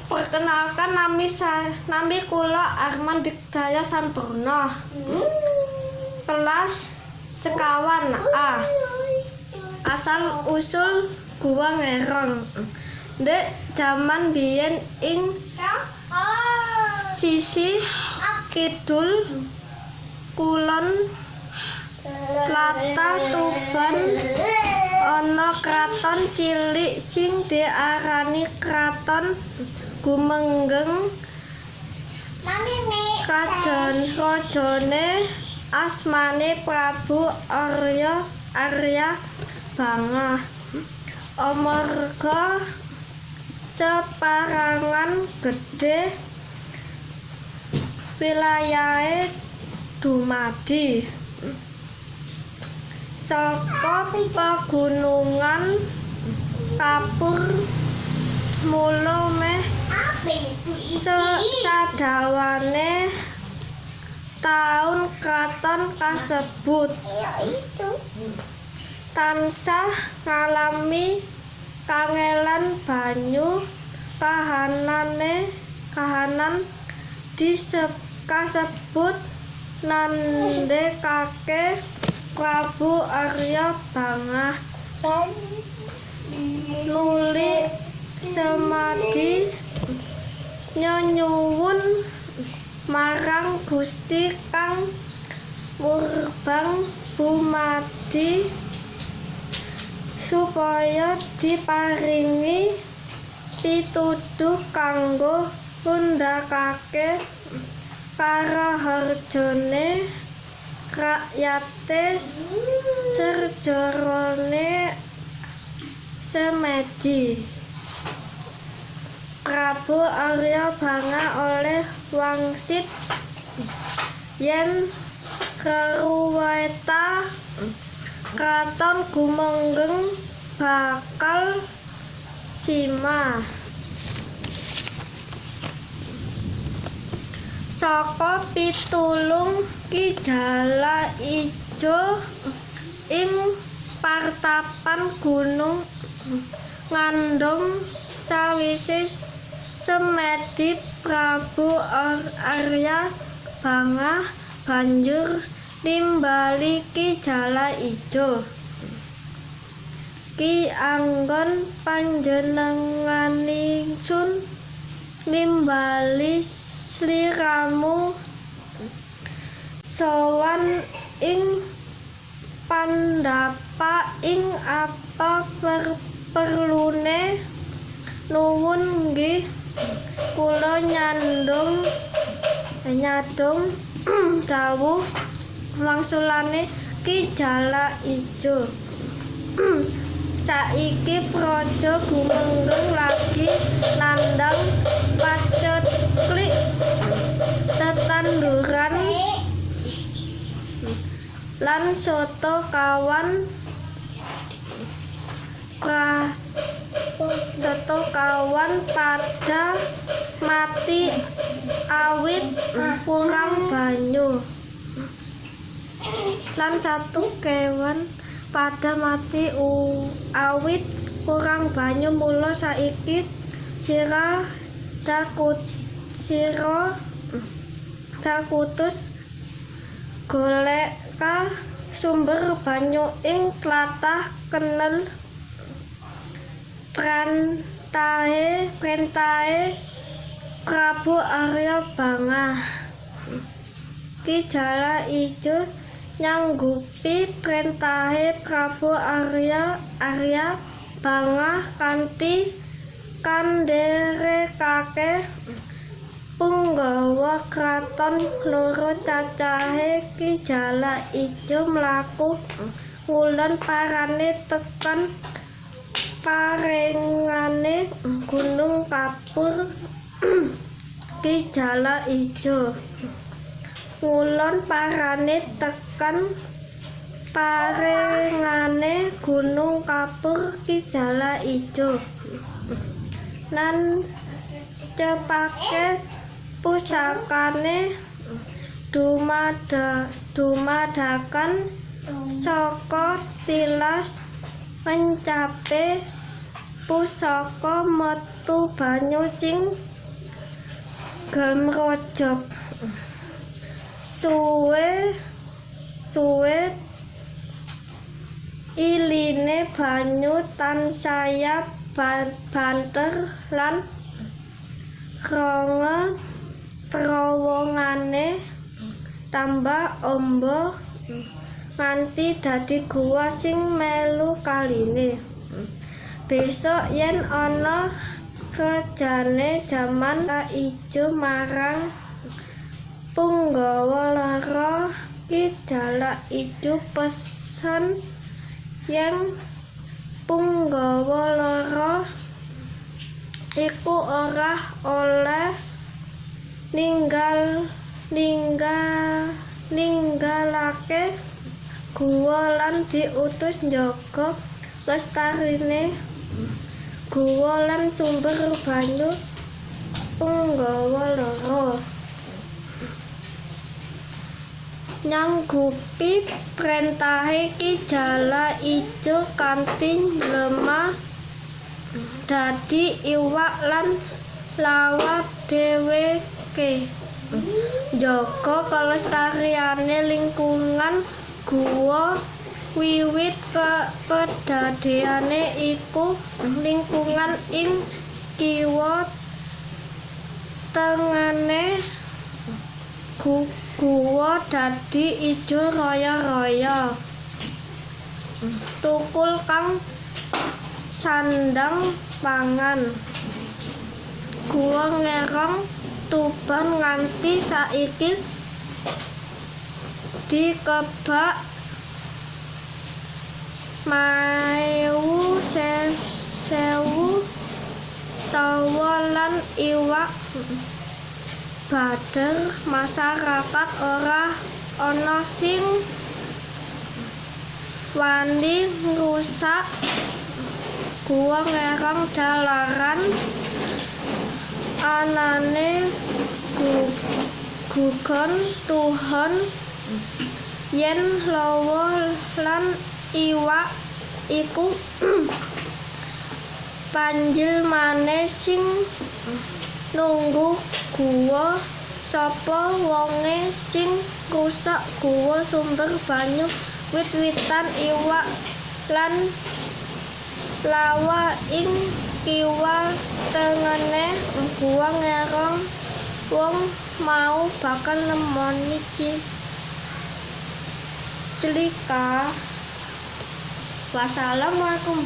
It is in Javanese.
Perkenalkan, nami kula Arman Digdaya Sampurna. Kelas 5 A. Asal usul Gua Ngerong. Ndek jaman biyen ing sisih kidul kulon tlatah Tuban ana kraton cilik sing diarani Kraton Gumenggeng. Krajan rajane asmane Prabu Arya Arya Bangah. Amarga separangan gedhe wilayahe dumadi saka pegunungan kapur, mula meh sadawane taun kraton kasebut tansah ngalami kangelan banyu. Kahanan kasebut nandhekake Prabu Arya Bangah nuli semadi nyenyuwun marang Gusti Kang Murbang Dumadi supaya diparingi pituduh kanggo ngundhakake karaharjane rakyate serjarane semedi. Prabu Arya Bangah oleh wangsit yen reruweta Kraton Gumenggeng bakal sima. Saka pitulung Ki Jala Ijo ing partapan Gunung Ngandong sawise semedi Prabu Arya Bangah banjur nimbali Ki Jala Ijo. Ki anggon panjenenganingsun nimbali sliramu sowan ing pandhapa ing apa perlune. Nuwun nggih kula nyandung dawuh wangsulane Ki Jala Ijo. Saiki Praja Gumenggeng lagi nandhang paceklik tetanduran lan soto kawan pada mati awit kurang banyu. Lan satu kewan pada mati awit kurang banyu, mula saiki sira dakutus goleka sumber banyu ing tlatah Kenel. Prentahe Prabu Arya Bangah. Ki Jala Ijo nyanggupi prentahe Prabu Arya Arya Bangah kanthi kandherekake punggawa kraton loro cacahe. Ki Jala Ijo mlaku ngulon parane tekan parengane Gunung Kapur. Ki Jala Ijo ngulon parane tekan parengane Gunung Kapur. Ki Jala Ijo nan cepake pusakane dumadakan saka tilas mencape pusaka metu banyu sing gemrojok. Suwe suwe iline banyu tansaya banter lan rongga trowongane tambah amba nganti dadi guwa sing melu kaline. Besok yen ana rejane jaman ijo marang punggawa loro, Ki Jalak Ijo pesen yen punggawa loro iku ora oleh ninggalake guwa lan diutus njaga lestarine guwa lan sumber banyu punggawa loro. Nyanggupi prentahe Ki Jalak Ijo kanthi lemah dadi iwak lan lawa dheweke. Njaga kelestariane lingkungan guwa wiwit kedadeane iku lingkungan ing kiwa tengene guwa dadi ijo raya-raya. Tukul kang sandhang pangan. Guwa Ngerong Tuban nganti saiki dikebak maewu sewu tawa lan iwak bader. Masyarakat ora ana sing wani ngrusak Guwa Ngerong jalaran anane gugon tuhon yen lawa lan iwak iku panjilmane sing nunggu guwa. Sapa wonge sing rusak guwa sumber banyu wit-witan iwak lan lawa ing kiwa tengene Guwa Ngerong, wong mau bakal nemoni celika. Wassalamualaikum.